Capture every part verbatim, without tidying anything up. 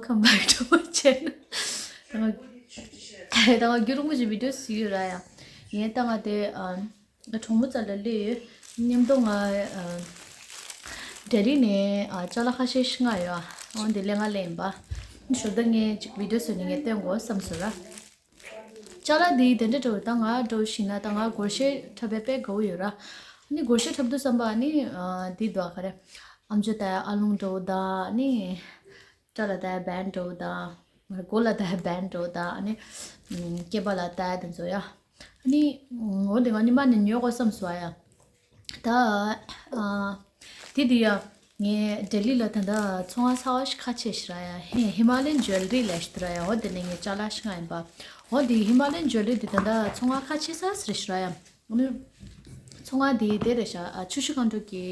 Welcome back to my channel. ད་ང་ད་ང་རྒྱུན་རིང་པོ་ཞིག་བི་ཌི་ཡོ་བཟོས་ཡོད་ར་ཡ། ངས་ད་ང་དེ་ཨ་གྲོགས་མོ་རྩ་ལ་སླེབས་ཡོད། མཉམ་དུ་ང་ཨ་ལྡི་ལི་ནས་ཨ་ཅ་ལག་ཁ་ཤས་ཤིག་མངགས་ཡོད། ཨ་འོ་འདི་ལེན་ག་སླེབས་ཡིན་པ། ཞོར་དུ་ངས་ཅིག་བི་ཌི་ཡོ་བཟོས་ནས་ངས་སྟོན་དགོས་བསམ་སོང་ར། ཅ་ལག་འདི་དེ་འདྲ་འདྲ་བོ་ད་ང་འདྲ་བོ་ཞིག་ན་ད་ང་སྒོར་གཞས་འཁྲབ་པའི་དཔེ་དགའ་བོ་ཡོད་ར། ཨ་ནི་སྒོར་གཞས་འཁྲབ་དུས་བསམ་པ་ཨ་ནི་ཨ་འདི་འདུག་ག་རེ། ཨམ་ཅོག་དང་ཨ་ལོང་འདྲ་བོ་དང་ཨ་ནི་སྐྲ་ལ་བཏགས་བེན་འདྲ་བོ་དང་། མགོ་ལ་བཏགས་བེན་འདྲ་བོ་དང་ཨ་ནི་སྐེད་པ་ལ་བཏགས་དེ་ཚོ་ཡ། ཨ་ནི་འོ་དེ་ང་ཉི་མ་ནས་ཉོ་དགོས་བསམ་སོང་ཨ་ཡ། ད་ཨ་དེ་དུས་ཡ། ངས་ལྡི་ལི་ལ་ད་ལྟ་ཚོང་ཁང་གསར་པ་ཞིག་ཁ་ཕྱེ་ཤག་ར་ཡ། ཧི་ཧི་མ་ལ་ཡན་ཇུ་ཝེ་ལ་རི་ལབ་ཤག་ར་ཡ། འོ་དེ་ནས་ངས་ཅ་ལག་ཤིག་མངགས་ཡིན་པ། འོ་དེ་ཧི་མ་ལ་ཡན་ཇུ་ཝེ་ལ་རི་དེ་ད་ལྟ་ཚོང་ཁང་ཁ་ཕྱེ་ས་རེད་ཤག་ར་ཡ། ཨ་ནི་ཚོང་ཁང་དེ་དེ་རེད་ཤག་ཨ་ཆུ་བཞི་སྒང་དྲུག་གི་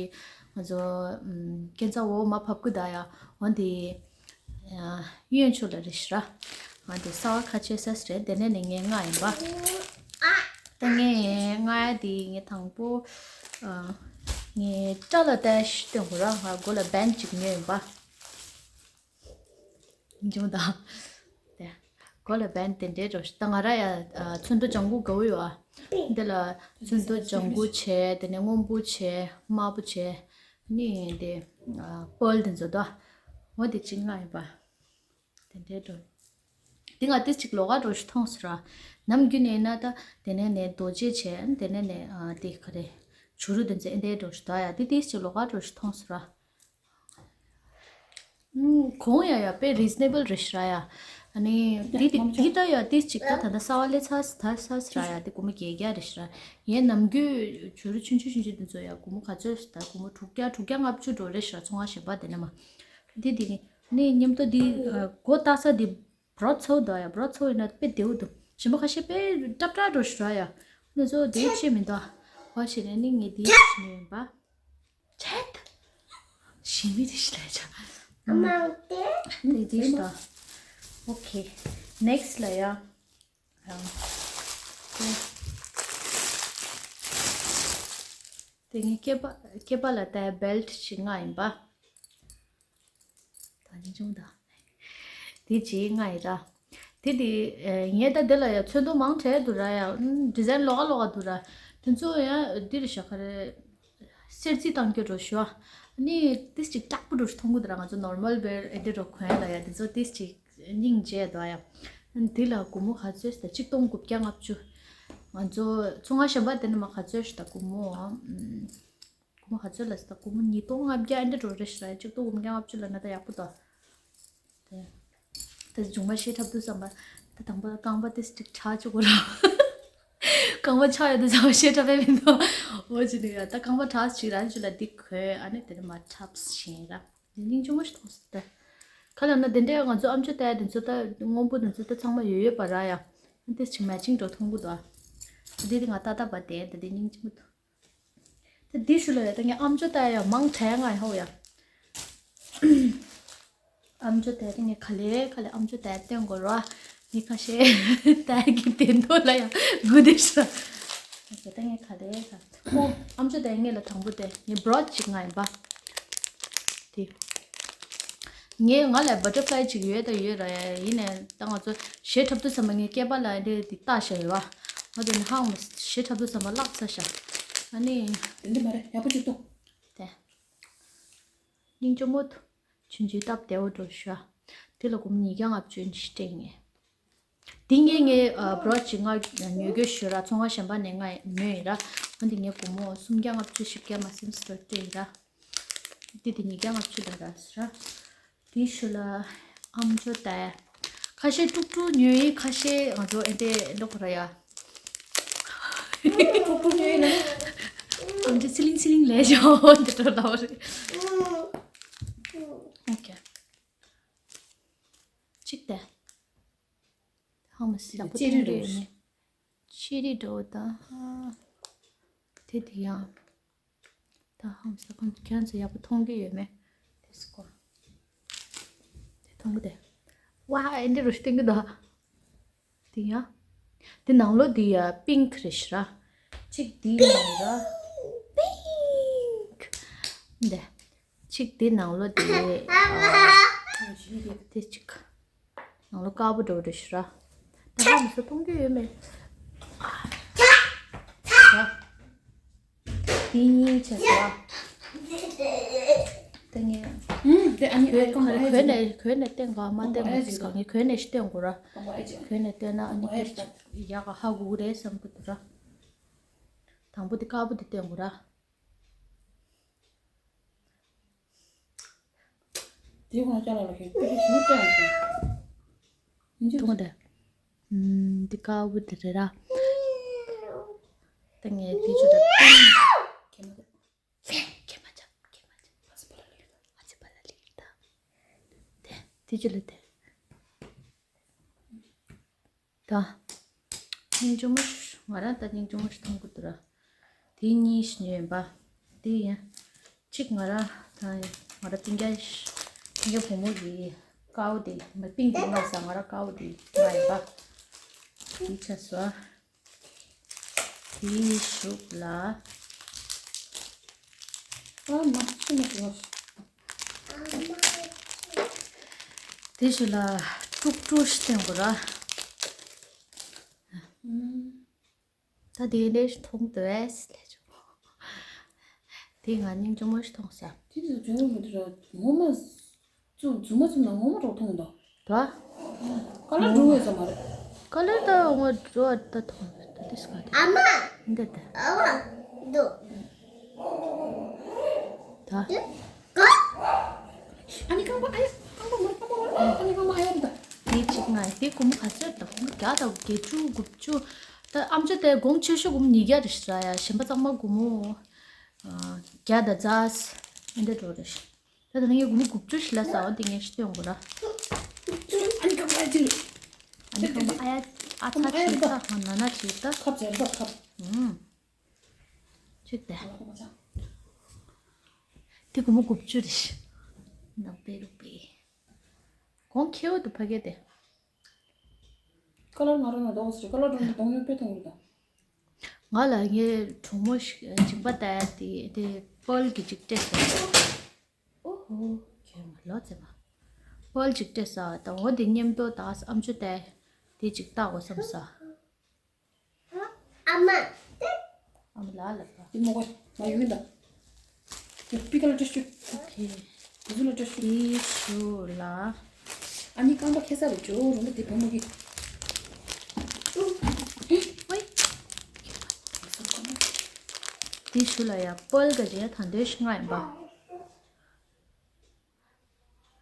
ང་ཚོ་ཨམ་སྐས་འཛེག་འོག་མར་བབས་ཀྱི་ད་ཡ། འོ་དེ་ཨ་གཡོན་ཕྱོགས་ལ་རེད་ཤག་ར། ང་དེ་གསར་པ་ཁ་ཕྱེ་ས་རེད། དེ་ནས་ནི་ངས་མངགས་ཡིན་པ། ད་ངས་མངགས་ཡ་དེ་ངས་དང་པོ་ཨ་ངས་སྐྲ་ལ་བཏགས་ཤིག་སྟོན་དགོས་ར། ང་མགོ་ལ་བེན་ཅིག་ཉོས་ཡིན་པ། འཇུ་དང་། དེ། མགོ་ལ་བེན་དེ་འདྲའི་འགྲོ་ཤག་ད་ང་ར་ཡ་ཨ་ཚོན་མདོག་ལྗང་གུ་དགའ་བོ་ཡོད་ཨ། འདི་ལ་ཚོན་མདོག་ལྗང་གུ་བྱས། དེ་ནས་སྔོན་པོ་བྱས། དམར་པོ་བྱས། ནི་དེ་ཨ་པརལ་དེ་ཚོ་དོ། འོ་དེ་གཅིག་མངགས་ཡིན་པ། དེ་འདྲའི་འགྲོ། དེ་ང་ཏིས་གཅིག་ལོགས་ཀ་འགྲོ་ཤག་མཐོང་སོང་ར། ནམ་རྒྱུན་ནས་ན་ད་དེ་ནས་ནས་རྡོ་རྗེ་བྱས། དེ་ནས་ནས་ཨ་དེ་ག་རེ། བྱུ་རུ་དེ་ཚོ་ཨེ་འདྲའི་འགྲོ་ཤག་ད་ཡ། དེ་ཏིས་གཅིག་ལོགས་ཀ་འགྲོ་ཤག་མཐོང་སོང་ར། ཨུམ། གོང་ཡ་ཡ་དཔེ་རི་ཛི་ནེ་བལ་རེད་ཤག་ར་ཡ། ཨ་ནི་དེ་དེ་དེ་ལྟ་ཡ་ཏིས་གཅིག་ད་ད་ལྟ་གསར་པ་སླེབས་ཚར་ཚར་ཚར་ཤག་ར་ཡ། དེ་སྒོར་མོ་བརྒྱད་བརྒྱ་རེད་ཤག་ར། ཡ་ནམ་རྒྱུན་བྱུ་རུ་ཆུང་ཆུང་ཆུང་ཆུང་དེ་ཚོ་ཡ་སྒོར་མོ་ག་ཚོད་ད་སྒོར་མོ་དྲུག་བརྒྱ་དྲུག་བརྒྱ་ལྔ་བཅུ་འགྲོ་རེད་ཤག་ར། ཚོང་ཁང་གཞན་པ་དེ་ནས་མ། དེ་དེ་ནི་ནི་མཉམ་དུ་དེ་ཨ་སྒོ་བཏགས་ས་དེ་བྲོ་ཚོ་དོ་ཡ། བྲོ་ཚོ་ཡིན་ན་དཔེ་བདེ་བོ་འདུག་གཞན་པ་ཁ་ཤས་དཔེ་སྲབ་སྲབ་འགྲོ་ཤག་ར་ཡ། ང་ཚོ་དེ་ཤེས་མི་འདུག་ཨ། བ་ཞེས་ནས་ནི་ངས་དེ་ཤེས་མི་ཡིན་པ། ཆད། ཞི་མི་དེ་ཤི་ལ་ཆ། ཨ་མ་དེ། དེ་དེ་ཤི་ད། ཨོ་ཁེ། ནེག་སི་ལ་ཡ། ཨ། དེ། དེ་ངའི་སྐེད་པ་སྐེད་པ་ལ་བཏགས་བེལ་ཊི་ཞིག་མངགས་ཡིན་པ། ད་ནི་ཅུང་ད། དེ་ཅིག་མངགས་ཡིན་ར། དེ་དེ་ངས་ད་དེ་ལ་ཡ་ཚོན་མདོག་མང་དྲགས་འདུག་ར་ཡ། ཨུམ། ཌི་ཛའིན་ལོགས་ཀ་ལོགས་ཀ་འདུག་ར། དེ་ཚོ་ཡ་འདི་རེད་ཤག་ག་རེ། གསེར་རྩི་བཏང་རྒྱུ་འགྲོ་ཤག་ཨ་ནི་ཏིས་གཅིག་དྲག་པོ་འགྲོ་ཤག་མཐོང་གི་འདུག་ར། ང་ཚོ་ནོར་མལ་བེར་ཨེ་འདྲ་འགྲོ་གོན་ཡ་ལ་ཡ་དེ་ཚོ་ཏིས་གཅིག་སྙིང་རྗེ་འདུག་ཡ། ཨ་ནི་དེ་ལ་སྒོར་མོ་ག་ཚོད་ཟེར་ན་གཅིག་སྟོང་དགུ་བརྒྱ་ལྔ་བཅུ། ང་ཚོ་ཚོང་ཁང་གཞན་པ་དེ་ནས་མ་ག་ཚོད་ཤག་ད་སྒོར་མོ་ཨ། སྒོར་མོ་ག་ཚོད་ལ་ཟེར་ན་སྒོར་མོ་ཉིས་སྟོང་ལྔ་བརྒྱ་ཨེ་འདྲ་འགྲོ་རེད་ཤག་ར། གཅིག་སྟོང་དགུ་བརྒྱ་ལྔ་བཅུ་ལབ་ན་ད་ཡག་པོ་འདུག་དེ། ད་གཞུག་མ་གཞས་འཁྲབ་དུས་བསམ་པ། ད་དང་པོ་རྐང་པ་དེ་ཅིག་ཕྲ་བཅུག་གོ་ར། རྐང་པ་ཕྲ་ཡོད་དུས་ཙམ་པ་གཞས་འཁྲབ་པ་མི་འདུག་འོ་ཅི་ནི་ཡ། ད་རྐང་པ་ཕྲ་ཅིག་རང་ཅིག་ལ་འདི་གོན། ཨ་ནི་དེ་ནས་མར་འཁྲབ་བཞིན་ར། སྙིང་རྗེ་མོ་ཞིག་མཐོང་སོང་ད། ཁ་ལ་ན་དེ་འདྲའི་ང་ཚོ་ཨམ་ཅོག་ལྟ་ཡ་དེ་ཚོ་ད་སྔོན་པོ་དེ་ཚོ་ད་ཚང་མ་ཡོད་ཡོད་པ་ར་ཡ། ཨ་དེ་ཅིག་མེ་ཅིང་འགྲོ་མཐོང་གི་འདུག་ཨ་དེ་དེ་ང་ཏག་ཏག་པ་དེ་ད་དེ་སྙིང་རྗེ་མོ་འདུག་ད་འདི་ཞུ་ལ་ཡ། ད་ངས་ཨམ་ཅོག་ལྟ་ཡ་མང་དྲགས་ང་ཧོ་ཡ། ཨམ་ཅོག་ལྟ་ཡ་ངས་ག་ལེ་ག་ལེ་ཨམ་ཅོག་ལྟ་ཡ་སྟོན་དགོས་ར། ངས་ཁ་ཤས་ལྟ་ཡ་གི་དེ་འདོད་ལ་ཡ་སྒུག་བསྡད་ཤག་ད་ངས་ག་ལེ་ག་ཨོ་ཨམ་ཅོག་ལྟ་ཡ་ངས་ལ་དང་པོ་དེ་ངས་བྲོ་ཅིག་མངགས་ཡིན་པ། དེ། ངས་ང་ལ་བ་ཊར་ཕ་ལའི་ཅིག་ཡོད་ད་ཡོད་ར་ཡ། ཡིན་ནའི་ད་ང་ཚོ་གཞས་འཁྲབ་དུས་ཙམ་པ་ངའི་སྐེད་པ་ལ་འདི་འདི་བཏགས་བཞག་ཡོད་པ། ང་དེ་ནི་ཧང་མ་གཞས་འཁྲབ་དུས་ཙམ་པ་བརླག་ཚར་ཤག་ཨ་ནི། དེ་འདི་མ་རེད། ཡག་པོ་ཅིག་འདུག་དེ། སྙིང་རྗེ་མོ་འདུག་ཆུང་ཆུང་སྟབས་བདེ་བོ་འགྲོ་ཤག་དེ་ལ་སྒོར་མོ་ཉིས་བརྒྱ་ལྔ་བཅུ་ཡིན་ཞིག་སྤྲད་ངས། འདི་ངས་ངའི་ཨ་བྲོ་ཅིག་ང་ཉོ་རྒྱུ་ཞུ་ར། ཚོང་ཁང་གཞན་པ་ནས་ང་ཉོས་ཡིན་ར། ཨ་འདི་ངས་སྒོར་མོ་སུམ་བརྒྱ་ལྔ་བཅུ་བཞི་བརྒྱ་མ་ཟིན་སྟོར་སྤྲད་ཡིན་ར། འདི་དེ་ཉིས་བརྒྱ་ལྔ་བཅུ་ལ་ར་ཟེར་ར། དེའི་ཤུལ་ལ་ཨམ་ཅོག་ལྟ་ཡ། ཁ་ཤས་ཀྲུག་ཀྲུག་ཉོས་ཡིན། ཁ་ཤས་ང་ཚོ་ཨེ་འདྲས་འགྲོ་གི་ར་ཡ། ཀྲུག་ཀྲུག་ཉོས་ཡིན་ན། ཨམ་ཅོག་ཚི་ལིང་ཚི་ལིང་ལས་བྱུང་འདི་འགྲོ་ལ་བ་རེད། ཨོ་ཁེ། གཅིག་དེ། ཧང་མ་སི་ཡག་པོ་ཅེ་རི་མཐོང་གི་ཡོད་ནི། ཅེ་རི་འདྲ་བོ་དང་། དེ་དེ་ཡང་། ད་ཧང་མ་སི་ཁོང་ཁྱེད་རང་ཚོ་ཡག་པོ་མཐོང་གི་ཡོད་མེད། དེ་སྐོར། དེ་མཐོང་གི་དེ། ཝ་ཨེ་འདྲ་རུ་སྟོན་གི་འདུག་དེ་ཡང་། དེ་ནང་ལོགས་དེ་ཡ་པིང་ཀི་རེད་ཤག་ར། གཅིག་དེའི་ནང་ར། པིང་ཀི། འདི། གཅིག་དེ་ནང་ལོགས་དེ། ཨ། དེ་གཅིག་ནང་ལོ་དཀར་པོ་འགྲོ་འགྲོ་ཞུ་ར། ད་ཧ་མི་སོ་མཐོང་རྒྱུ་ཡོད་མེད། དེ་གཉིས་བྱས་སོ། དེ་གཉིས། ཨུམ། དེ་ཨ་ནི་ཨ་གོས་གོས་ནས་གོས་ནས་བསྟན་ག་མ་བསྟན་ག་ཨ་ཅིག་ག་ངས་གོས་ནས་ཤི་བསྟན་དགོས་ར། ཨ་ཅིག་གོས་ནས་བསྟན་ན་ཨ་ནི་ཨ་ཅིག་ཡག་ག་ཧ་གོ་གི་རེད་བསམ་གི་འདུག་ར། དང་པོ་དེ་དཀར་པོ་དེ་བསྟན་དགོས་ར། དེའི་ཁོངས་ལ་ཅ་ལག་ལ་ཁྱོད་ཏི་ཤུ་ཏྲ་ཡང་ཞིང་། མཐོང་དེ། ཨུམ། འདི་དཀར་པོ་དེ་རེད་ར། ད་ངས་དེ་ཆུ་ད་ཏིང་། ཁྱེད་མ་ཁྱེད་མ་ཅབ་ཁྱེད་མ་ཅབ། ཨ་ཙི་པ་ལ་ལི་ད། དེ་དེ་ཆུ་ལ་དེ། ད། སྙིང་རྗེ་མོ་ཞིག་ང་རང་ད་སྙིང་རྗེ་མོ་ཞིག་མཐོང་གི་འདུག་ར། དེ་གཉིས་ཤིག་ཉོས་ཡིན་པ། དེ་ཡིན། གཅིག་ང་རང་ད་ཡིན་ང་རང་སྤུན་ཀྱག་ཤ་སྤུན་ཀྱག་བུ་མོ་གི་དཀར་པོ་དེ་མ་པིང་དེ་མངགས་ས། ང་རང་དཀར་པོ་དེ་མངགས་ཡིན་པ། དེ་ཆ་སོ། དེའི་གཞུག་ལ། ཨ་མ་ཤི་མ་ཤི་མ་ཤི། དེ་ཞིག་ལ་ཀྲུག་ཀྲུག་ཞིག་བསྟན་དགོས་ར། ད་དེ་ལས་མཐོང་དུས་ལས་ཆོག་དེ་ང་སྙིང་རྗེ་མོ་ཞིག་མཐོང་ས། དེ་དུས་ཇོ་མོ་མི་འདུག་ར། ངོ་མ་ཙུ་རྫུན་མ་ཙུ་ན་ངོ་མ་རོགས་མཐོང་འདུག་ད། ཀ་ལར་འགྲོ་འོས་ས་མ་རེད། ཀ་ལར་ད་ངོ་འགྲོ་ད་མཐོང་ད་དེ་སྐ་དེ། ཨ་མ། འདི་ད། ཨ་བ། འདུག་ད། ཨ་ནི་རྐང་པ་ཨ་ཡ། རྐང་པ་མ་རེད། རྐང་པ་མ་རེད། ཨ་ནི་རྐང་པ་ཨ་ཡ་རེད་ད། དེ་གཅིག་ང་དེ་སྒོར་མོ་ག་ཚོད་ད། སྒོར་མོ་བརྒྱ་དང་བརྒྱད་ཅུ་དགུ་བཅུ། ད་ཨམ་ཅོག་དེ་གོང་ཆེ་ཤོས་སྒོར་མོ་ཉིས་བརྒྱ་རེད་ཤག་ར་ཡ། གཞན་པ་ཚང་མ་སྒོར་མོ་བརྒྱ་དང་རྩ་ཨེ་འདྲ་འགྲོ་རེད་ཤག་ད་ད་ནི་ངས་སྒོར་མོ་དགུ་བཅུ་ཞིག་ལ་ཟ་བ་དེ་ངས་ཤི་སྟོན་དགོས་ར། ཨ་ནི་རྐང་པ་ཨ་ཅིག་ཨ་ནི་རྐང་པ་ཨ་ཡ་ཨ་ཚ་ཅིག་ད་ཧ་ན་ན་ཅིག་ད། ཁབ་ཟེར་ད་ཁབ། ཨུམ། ཅིག་ད། དེ་སྒོར་མོ་དགུ་བཅུ་རེད་ཤག་ནག་པའི་རུ་པའི། གོང་ཁེ་བོ་དུ་ཕ་གི་དེ། ཀ་ལར་ང་རང་ལ་འདོགས་ཟེར། ཀ་ལར་འགྲོ་ན་གདོང་ཡོད་པའི་ཐང་རུ་དང་། ང་ལ་ངའི་གྲོགས་མོ་ཞིག་བྱིས་པ་ལྟ་ཡ་དེ་དེ་པོལ་གྱི་ཅིག་སྤྲད་སོང་། ཨོ་ཧོ། ཁྱོད་ང་ལོ་ཙེ་མ། པོལ་ཅིག་སྤྲད་ས་དང་འོ་དེ་མཉམ་དུ་ད་ཨམ་ཅོག་དེ་དེ་ཅིག་ལྟ་དགོས་བསམ་ས། ཨ་མ། ཨ་མ་ལ་ལབ་པ། དེ་མོ་གོ་ང་ཡོད་མིན་ད། དེ་པི་ཀ་ལ་སྤྲད་ཤོག་ཨོ་ཁེ། དེ་ཚོ་ལ་སྤྲད་ཤོག་དེའི་ཤུ་ལ། ཨ་ནི་རྐང་པ་ཁེ་ས་རུ་ཇོ་རུ་མི་དེ་བུ་མོ་གི། ཝེ། དེའི་ཤུ་ལ་ཡ་པོལ་ག་ཇེ་ཐང་དོད་ཤི་ང་ཡིན་པ།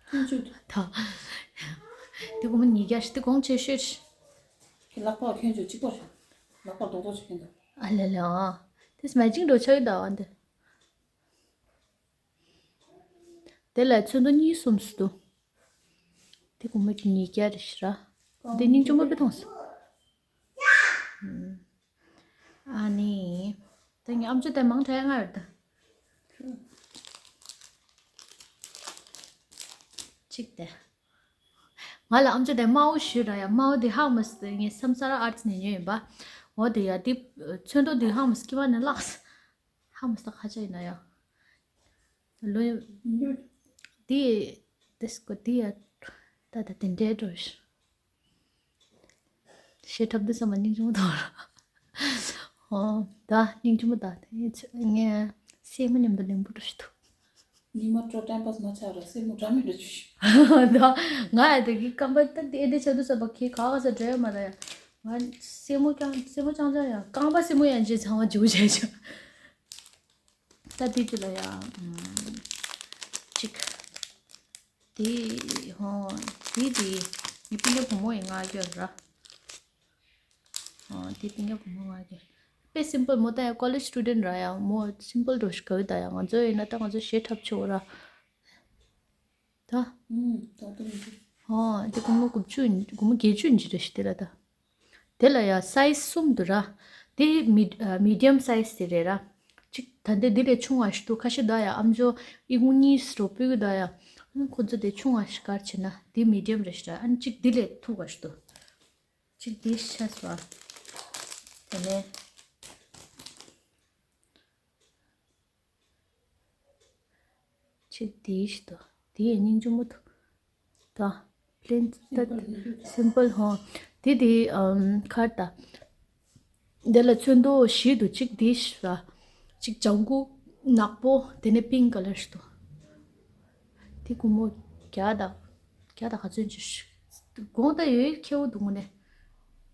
ཁྱོད་ཚོས། ད། དེ་སྒོར་མོ་ཉིས་བརྒྱ་ཞིག་དེ་གོང་ཆེ་ཤོས་ཤིག་ཁྱེད་ལག་པ་ཁྱོད་ཚོས་གཅིག་པར་བྱ། ལག་པ་རྡོག་རྡོག་བྱེད་མཁན་འདུག་ཨ་ལེ་ལེ་ཨ། དེ་སྨན་ཅིང་འགྲོ་ཆོག་གི་འདུག་ཨ་འདི། དེ་ལ་ཚོན་མདོག་གཉིས་གསུམ་ཞིག་འདུག་དེ་སྒོར་མོ་ཉིས་བརྒྱ་རེད་ཤག་ར། དེ་སྙིང་རྗེ་མོ་དཔེ་མཐོང་སོང་། ཨ་ནི། ད་ངའི་ཨམ་ཅོག་དེ་མང་དྲགས་ཡ་ང་ཡོད་ད། གཅིག་དེ། ང་ལ་ཨམ་ཅོག་དེ་དམར་པོ་ཞིག་རག་ཡ། དམར་པོ་དེ་ཧ་མ་སི་ངའི་བསམ་ས་ར་ཨར་ཙི་ནས་ཉོས་ཡིན་པ། འོ་དེ་ཡ་དེ་ཚོན་མདོག་དེ་ཧ་མ་སི་ཀི་བ་ནས་བརླགས། ཧ་མ་སི་ཁ་ཆ་ཡིན་ན་ཡ། ལོ། དེ། དེ་སྐོར་དེ་ཡ། ད་ད་དེ་འདྲའི་འགྲོ་ཤི། ཤེས་ཐབས་འདི་བསམ་པ་སྙིང་རྗེ་མོ་དང་ར། ཨོ། ད་སྙིང་རྗེ་མོ་ད་དེ་ངས་སྲས་མོ་མཉམ་དུ་ལེན་པོ་འགྲོ་ཞིག་འདུག་ཉི་མ་དྲོ་ཊའིམ་པཱས་མ་ཆགས་ར་སྲས་མོ་འདྲ་མི་འདྲ་བྱོས་ཤིག་ད་ང་ཡ་དེ་གི་རྐང་པ་ད་དེ་འདྲ་ཆགས་འདུག་བསམ་པ་ཁྱེད་ག་ག་ས་འགྲོ་ཡ་མ་ར་ཡ། ང་སྲས་མོ་རྐྱང་སྲས་མོ་རྐྱང་རྐྱང་ཡ་རྐང་པ་སྲས་མོ་ཡན་ཆད་ཚང་མ་འཇུ་བྱས་ཤག་ད་དེ་ཅི་ལ་ཡ། ཨམ། གཅིག་དེ་ཧོ། དེ་དེ་ངའི་སྤུན་ཀྱག་བུ་མོ་ཡི་མངགས་རྒྱུ་ར། ཨོ་དེ་སྤུན་ཀྱག་བུ་མོ་མངགས་རྒྱུ། དཔེ་སིམ་པལ་མོ་ད་ཡ་ཀོ་ལེཇ་སི་ཊུ་ཌེན་ཊི་ར་ཡ། མོ་སིམ་པལ་འགྲོ་ཞིག་ག་བི་ད་ཡ། ང་ཚོ་ཡིན་ན་ད་ང་ཚོ་ཞེ་ཁྲབ་ཆེ་བོ་ར། ད། ཨུམ་ད་ད་མི་འདུག་ཨོ་དེ་སྒོར་མོ་དགུ་བཅུ་ཡིན། སྒོར་མོ་བརྒྱད་ཅུ་ཡིན་གྱི་རེད་ཤི་དེ་ལ་ད། དེ་ལ་ཡ་སའི་ཛི་གསུམ་འདུག་ར། དེ་མི་ཨ་མི་ཌི་ཡམ་སའི་ཛི་དེ་རེད་ར། གཅིག་ད་འདི་འདི་ལས་ཆུང་བ་ཞིག་འདུག་ཁ་ཤས་ད་ཡ་ཨམ་ཅོག་ཨི་ཁུང་གཉིས་སུ་རོ་སྤུས་ཀྱི་ད་ཡ། ཨ་ཁོ་ཚོ་དེ་ཆུང་བ་ཞིག་གར་བྱེད་ན་དེ་མི་ཌི་ཡམ་རེད་ཤག་ར། ཨ་ནི་གཅིག་འདི་ལས་མཐུག་པ་ཞིག་འདུག་གཅིག་འདི་ཤ་སོ། དེ་ནས། ཆེ་དེའི་ཞིག་ཏུ། དེའི་སྙིང་རྗེ་མོ་ཐུག་ད་པླེན་ད་སིམ་པལ་ཧོ། དེ་དེ་ཨམ་ཁར་ད། དེ་ལ་ཚོན་མདོག་བཞི་འདུག་གཅིག་དེ་ཤ། གཅིག་ལྗང་གུ་ནག་པོ། དེ་ནས་པིང་ཀ་ལར་ཞིག་འདུག་དེ་སྒོར་མོ་བརྒྱ་དང་བརྒྱ་དང་ག་ཚོད་ཅིག་དགོངས་དག་ཡོད་ཁྱེའུ་འདུག་ངོ་ནས།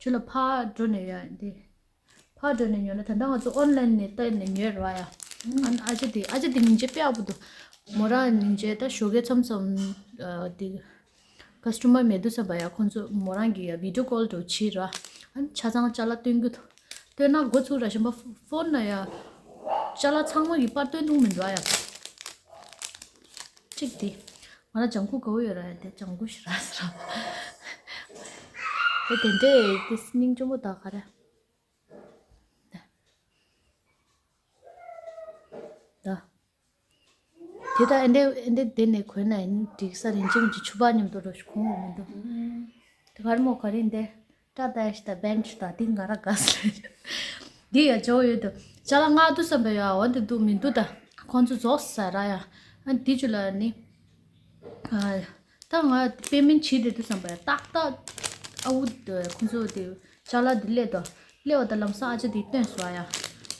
ཁྱོད་ལ་ཕར་འགྲོ་ནས་ཡ་འདི། ཕར་འགྲོ་ནས་ཉོ་ན་ད་ལྟ་ང་ཚོ་ཨོན་ལན་ནས་བལྟས་ནས་ཉོས་ར་ཡ། ཨ་ཨ་ཅེ་དེ་ཨ་ཅེ་དེ་སྙིང་རྗེ་དཔེ་ཡག་པོ་འདུག་མོ་རང་སྙིང་རྗེ། ད་ཞོགས་ཀས་མཚམས་མཚམས་ཨ་དེ། ཀ་སི་ཊོ་མར་མེད་དུས་ཙམ་པ་ཡ་ཁོང་ཚོ་མོ་རང་གི་ཡ་བི་ཌི་ཡོ་ཀོལ་འདྲ་བོ་བྱེད་ར། ཨ་ཆ་ཚང་ཅ་ལག་སྟོན་རྒྱུ་འདུག་སྟོན་ན་འགོ་ཚུགས་ར་བཞིན་པ་ཕོན་ན་ཡ། ཅ་ལག་ཚང་མ་གི་པར་སྟོན་ཐུབ་མི་འདུག་ཨ་ཡ། གཅིག་དེ། ང་ལ་ལྗང་གུ་དགའ་བོ་ཡོད་ར་ཡ། དེ་ལྗང་གུ་ཞིག་རག་ཟེར་ར། དེ་དེ་འདྲས་དེ་སྙིང་རྗེ་མོ་ད་ག་རེ། ད། དེ་ད་ཨེ་འདྲས་ཨེ་འདྲས་དེ་ནས་གོན་ན་ཡིན་འགྲིག་ས་རེད། འཇིམ་གྱི་ཕྱུ་པ་མཉམ་དུ་འགྲོ་ཞིག་གོན་འོང་མི་འདུག་དེ་གར་མོ་ག་རེ་འདི། ཏྲ་ཏ་ཡ་ཤི་ད་བན་ཤི་ད་དེ་ང་ར་དགའ་ས་རེད། འདི་ཡ་ཇོ་ཡོད་དུ། ཅ་ལག་མངགས་དུས་ཙམ་པ་ཡ་འོ་འདི་འདུག་མི་འདུག་ད་ཁོང་ཚོ་རྫོགས་ས་ར་ཡ། ཨ་འདི་ཅུ་ལ་ནི། ཨ། ད་ང་པེ་མེན་བྱེད་བསྡད་དུས་ཙམ་པ་ཡ་ཏག་ཏག་ཨ་བུ་ཁོང་ཚོ་དེ་ཅ་ལག་འདི་སླེབས་དོ། སླེབས་པ་ད་ལམ་སང་ཨ་ཅག་འདི་སྟོན་སོང་ཡ།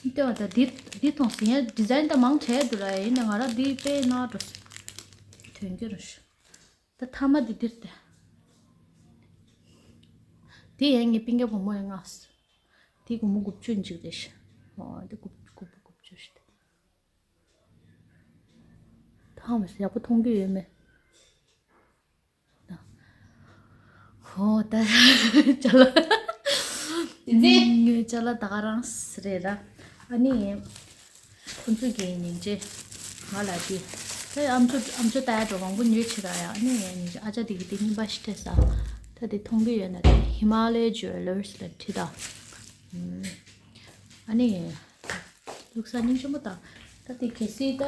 སྟོན་པ་ད་འདི་འདི་མཐོང་སོང་ཡ། ཌི་ཛའིན་ད་མང་དྲགས་འདུག་ར་ཡ། ཡིན་ན་ང་ར་འདི་དཔེ་ན་འགྲོ་སོང་། དོན་རྒྱུ་རུ་ཤི། ད་ཐ་མ་འདི་འདིར་ཏེ། དེ་ཡང་ངའི་སྤུན་ཀྱག་བུ་མོ་ཡང་མངགས་སོང་། དེ་སྒོར་མོ་དགུ་བཅུ་འཇིག་རེད་ཤི། ཨོ་དེ་དགུ་དགུ་བཅུ་དགུ་བཅུ་ཞིག་ད་ཧ་མ་སི་ཡག་པོ་མཐོང་གི་ཡོད་མེད། ཧོ་ད་ཅ་ལག་དེ་ཚེ་ངའི་ཅ་ལག་ད་ག་རང་རེད་ར། ཨ་ནི། ཁོང་ཚོ་གི་སྙིང་རྗེ། ང་ལ་དེ། ད་ཨམ་ཅོག་ཨམ་ཅོག་ལྟ་ཡ་འགྲོ་མང་པོ་ཉོས་ཕྱིར་ར་ཡ། ཨ་ནི་སྙིང་རྗེ་ཨ་ཅག་དེ་གི་དེ་རྙིང་པ་ཞིག་སྤྲད་ས། ད་དེ་མཐོང་གི་ཡོད་ན་དེ་ཧི་མ་ལ་ཡ་ཇུ་ཝེ་ལར་སི་ལ་བྲིས་ད། ཨ་ནི། ལུགས་ས་སྙིང་རྗེ་མོ་དང་། ད་དེ་གལ་སྲིད་ད་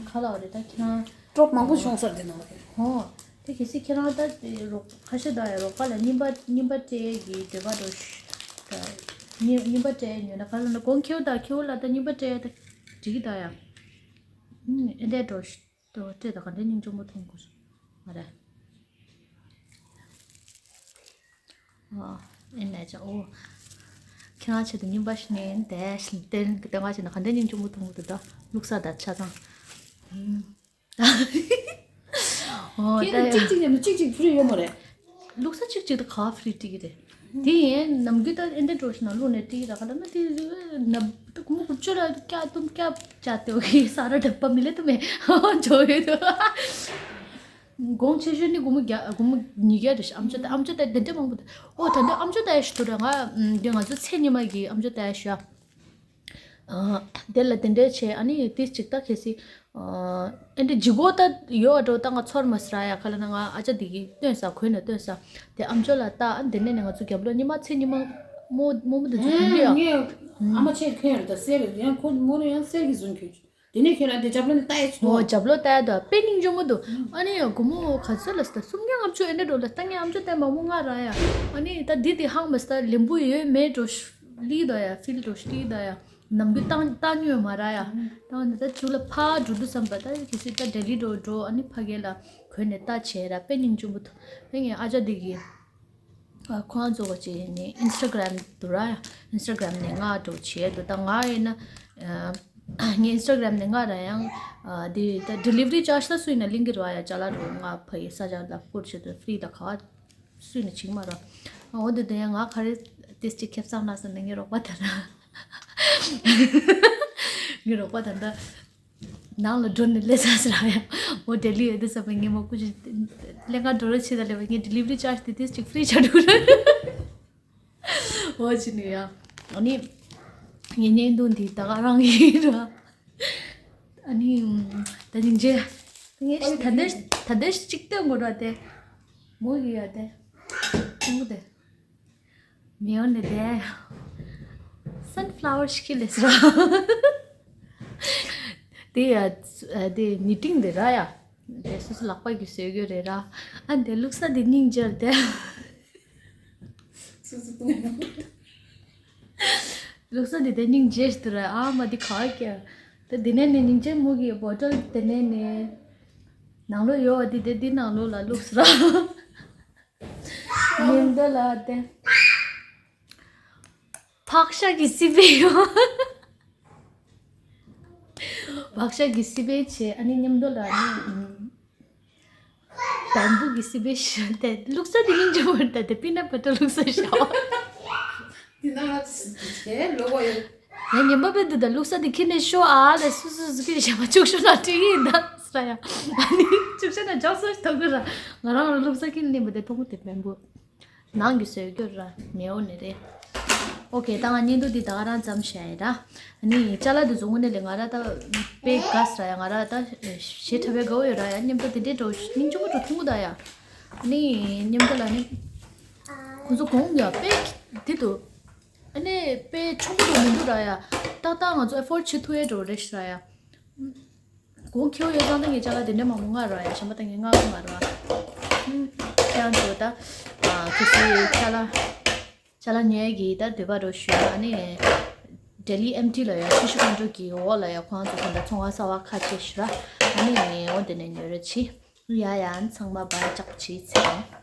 ཁ་ལག་རེད་ད་ཁྱེད་རང་། ཀྲོབ་མང་པོ་བྱུང་སོང་དེ་ནང་ལ། ཧོ། དེ་གལ་སྲིད་ཁྱེད་རང་ད་དེ་རོགས་ཁ་ཤས་ད་ཡ་རོགས་པ་ལ་རྙིང་པ་རྙིང་པ་སྤྲད་ཀྱི་འདོད་པ་འགྲོ་ཤ། ད་རྙིང་རྙིང་པ་སྤྲད་ཉོས་ན་ག་ལ་ན་གོང་ཁེའུ་ད་ཁེའུ་ལ་ད་རྙིང་པ་སྤྲད་ད་འགྲིག་གི་ད་ཡ། ཨེ་འདྲས་འགྲོ་ཤ། ཏོ་སྤྲད་ད་ག་འདྲའི་སྙིང་རྗེ་མོ་མཐོང་དགོས་སོང་། ང་རེ། ཨ་ཨེ་ནས་ཅག་ཨོ། ཁྱེད་རང་ཆེད་དུ་རྙིང་པ་ཞིག་ནས་དེ་ཞིག་བསྟན་གི་བསྟན་པ་ཞིག་ན་ག་འདྲའི་སྙིང་རྗེ་མོ་མཐོང་གི་འདུག་ད་ལུགས་ས་དང་ཆ་ཚང་། ཨོ་ཁྱེད་ད་ད་གཅིག་གཅིག་ནས་ནི་གཅིག་གཅིག་ཕུ་རེ་ཡོད་མ་རེད། ལུགས་ས་གཅིག་གཅིག་ཏུ་ག་ཕི་རི་ཏི་གི་རེད། དེ་ཡིན་ནམ་རྒྱུན་ད་ཨེ་འདྲ་འགྲོ་ཞིག་ན་ལུགས་ནས་ཏི་ར་ག་ད་ན་དེ་ན་ད་གུ་མོ་གུ་ཅོ་ལ་ཀྱ་ཏུམ་ཀྱ་ཅ་ཏེ་ཨོ་ཁེ་ས་ར་ད་པ་མི་ལེ་ཏུ་མེ་ཇོ་ཡོད་དུ། གོང་ཆེ་ཤོས་ནི་སྒོར་མོ་བརྒྱ་སྒོར་མོ་ཉིས་བརྒྱ་རེད་ཤག་ཨམ་ཅོག་ད་ཨམ་ཅོག་ད་དེ་འདྲ་མང་པོ་འདུག་ཨོ་ད་འདི་ཨམ་ཅོག་ད་ཡ་ཞིག་ཏུ་ར་ང་འདི་ང་ཚོ་ཚེ་ཉི་མ་གི་ཨམ་ཅོག་ད་ཡ་ཞིག་ཨ། དེ་ལ་དེ་འདྲ་བྱས་ཨ་ནི་ཏིས་ཅིག་ད་གལ་སྲིད་ཨ་འདི་ལྗིད་ཁོག་ད་ཡོད་འགྲོ་ད་ང་ཚོར་མ་སྲ་ཡ་ཁ་ལ་ན་ང་ཨ་ཅག་འདི་གི་སྟོན་ས་གོན་ན་སྟོན་ས་དེ་ཨམ་ཅོག་ལ་ད་ཨ་འདི་ནས་ནས་ང་ཚོ་རྒྱབ་ལོགས་ཉི་མ་ཚེ་ཉི་མ་རྨོ་རྨོ་མོ་དེ་ཚོ་གོན་གི་ཡ། ངས་ཨ་མ་ཆེ་ཁེ་ཡར་ད་གསེར་ཡང་ཁོ་མོ་རེ་ཡང་གསེར་གི་བཟུང་གི། དེ་ནས་ཁྱོད་རང་དེ་རྒྱབ་ལོགས་ནས་ལྟ་ཡས་ཅིག་འོ་འདུག་རྒྱབ་ལོགས་ལྟ་ཡས་འདུག་དཔེ་སྙིང་རྗེ་མོ་འདུག་ཨ་ནི་ཡང་སྒོར་མོ་ག་ཚོད་ལ་ཟེར་སུམ་བརྒྱ་ལྔ་བཅུ་ཨེ་འདྲ་འགྲོ་ལ་ལྟ་ངའི་ཨམ་ཅོག་བལྟས་མ་མོ་ང་ར་ཡ། ཨ་ནི་ད་འདི་དེ་ཧང་མ་སྟ་ལེན་པོ་ཡོད་མེད་འགྲོ་ལི་ད་ཡ་ཕིལ་འགྲོ་ལི་ད་ཡ་ནམ་རྒྱུན་བཏང་བཏང་ཉོས་མ་ར་ཡ། བཏང་ནི་ད་ཚུར་ལ་ཕ་འགྲོ་དུས་བསམ་པ་ད་གལ་སྲིད་ད་ལྡི་ལི་འགྲོ་འགྲོ་ཨ་ནི་ཕ་གི་ལ་གོན་ནས་ལྟ་བྱས་ར་དཔེ་སྙིང་རྗེ་མོ་འདུག་ཨ་ངའི་ཨ་ཅག་འདི་གི་ཁོང་ཚོ་ག་ཅིག་ནི་ཨིན་སི་ཊ་གྷ་རམ་དུ་ར་ཡ། ཨིན་སི་ཊ་གྷ་རམ་ནས་ང་འགྲོ་བྱེད་དུ་ད་ང་ཡིན་ན་ངའི་ཨིན་སི་ཊ་གྷ་རམ་ནས་ང་ར་ཡང་འདི་ད་ཌི་ལི་ཝ་རི་ཅར་ཇི་ད་སུ་ཡིན་ན་གླིང་གི་ར་ཡ་ཅ་ལག་རུ་ང་ཕ་ཡི་ས་ཆ་ལ་བསྐུར་བྱེད་དུ་ཕི་རི་ད་ག་བ་སུ་ཡིན་ན་བྱིང་མ་ར། འོ་འདི་ད་ཡང་ང་ག་རེ་ཏིས་ཅིག་ཁེབས་སང་ན་ཟེར་ན་ངའི་རོགས་པ་ད་ན་ངའི་རོགས་པ་ད་ད། ནང་ལ་འགྲོ་ནས་སླེབས་ས་ཟེར་ཡ། འོ་ལྡི་ལི་ཡོད་དུས་ཙམ་པ་ངས་མ་སྐུ་ཅི་ལས་ཀ་འགྲོ་རོགས་བྱེད་ད་ལས་པ་ངས་ཌི་ལི་ཝ་རི་ཅར་ཇི་དེ་དེ་ཅིག་ཕི་རི་ཆགས་འགྲོ་ར། འོ་ཅི་ནི་ཡ། ཨ་ནི་ངའི་བརྙན་ཐུང་འདི་ད་ག་རང་ཡིན་ར། ཨ་ནི་ད་ཉིན་རྗེ་ངས་ད་ལྟ་ད་ལྟ་གཅིག་སྟོན་དགོས་ར་དེ་མོ་གི་ཡ་དེ་མོ་དེ། མེའོ་ནི་དེ། སན་ཕ་ལ་ཝར་ཤི་ལེ་སི་ར། དེ་ཡ། དེ་ནི་ཊིང་དེ་ར་ཡ། དེ་སོ་སོ་ལག་པ་གི་བཟོས་རྒྱུ་རེད་ར། ཨ་དེ་ལུགས་ས་དེ་སྙིང་རྗེ་རེད་དེ། སོ་སོ་ཏུང་ལུགས་ས་དེ་དེ་སྙིང་རྗེ་ཞིག་ཏུ་ར་ཨ་མ་དེ་ག་ཀྱ། དེ་དེ་ནས་ནི་སྙིང་རྗེ་མོ་གི་བོ་ཊལ་དེ་ནས་ནི། ནང་ལོ་ཡོ་བ་དེ་དེ་དེ་ནང་ལོ་ལ་ལུགས་སི་ར། འདི་ལ་དེ། ཕག་ཤ་གི་སི་པན་ཡོད། ཕག་ཤ་གི་སི་པན་བྱས། ཨ་ནི་མཉམ་དུ་ལ་ཨ་ནི། བེམ་བུ་གི་སི་པན་ཞུ་དེ་བླུགས་ས་དེ་སྙིང་རྗེ་པོ་རེད། ད་དེ་པི་ནཊ་བ་ཊར་བླུགས་ས་ཞོག་དེ་ནང་ལ་དེ་ལོ་གོ་ཡོད། ངས་ཉན་པ་པེ་འདི་ད་བླུགས་ས་དེ་ཁྱེར་ནས་ཤོག་ཨ་ལས་སུ་སུ་སུ་ཁྱེར་ཞག་མ་བཅུག་ཤོག་ན་དྲི་ཡིན་ད་ཟེར་ཡ། ཨ་ནི་བཅུག་ཤོག་ན་འཇོག་སོ་ཐོག་གི་ར། ང་རང་ལ་བླུགས་ས་ཁྱེར་ནས་མི་དེ་ཕོ་མོ་དེ་བེམ་བུ། ནང་གི་བཟོས་རྒྱུ་ར་མེའོ་ནི་རེད། ཨོ་ཁེ། ད་ང་བརྙན་ཐུང་འདི་ད་ག་རང་ཙམ་བྱས་ཡིན་ར། ཨ་ནི་ཅ་ལག་འདི་བཟོ་དངོས་གནས་ལས་ང་ར་ད་དཔེ་དགའ་ས་ར་ཡ། ང་ར་ད་ཞེ་དྲག་པའི་དགའ་བོ་ཡོད་ར་ཡ། མཉམ་དུ་དེ་འདྲའི་འགྲོ་སྙིང་རྗེ་པོ་འགྲོ་ཐུང་གུ་ད་ཡ། ཨ་ནི་མཉམ་དུ་ལ་ནི་ཁོང་ཚོ་གོང་ཡ་དཔེ་དེ་འདུག་ཨ་ནི་དཔེ་ཆུང་གུ་འགྲོ་མི་འདུག་ར་ཡ། ཏག་ཏག་ང་ཚོ་ཨེ་ཕོར་ཌི་བྱེད་ཐུབ་ཡས་འགྲོ་རེད་ཤི་ར་ཡ། གོང་ཁེ་བོ་ཡོད་ཙང་ད་ངས་ཅ་ལག་དེ་འདྲ་མང་པོ་མངགས་ར་ཡ། གཞན་པ་ད་ངས་མངགས་གི་མ་རེད་བ། ཁྱེད་རང་ཚོ་ད་གལ་སྲིད་ཅ་ལག་ཅ་ལག་ཉོ་ཡ་གི་ད་འདོད་པ་རོ་ཞུ་ཡ། ཨ་ནི་ཌེ་ལི་ཨེམ་ཊི་ལ་ཡ་ཤུ་ཤུ་ཀོན་ཀྲོ་གི་འོག་ལ་ཡ་ཁོང་ཚོ་ད་ཚོང་བ་གསར་བ་ཁ་ཕྱེ་ཞུ་ར། ཨ་ནི་འོ་དེ་ནས་ཉོ་ར་བྱེད། ཡ་ཡ། ཚང་མ་བར་ཅག་བྱེད་ཚེ།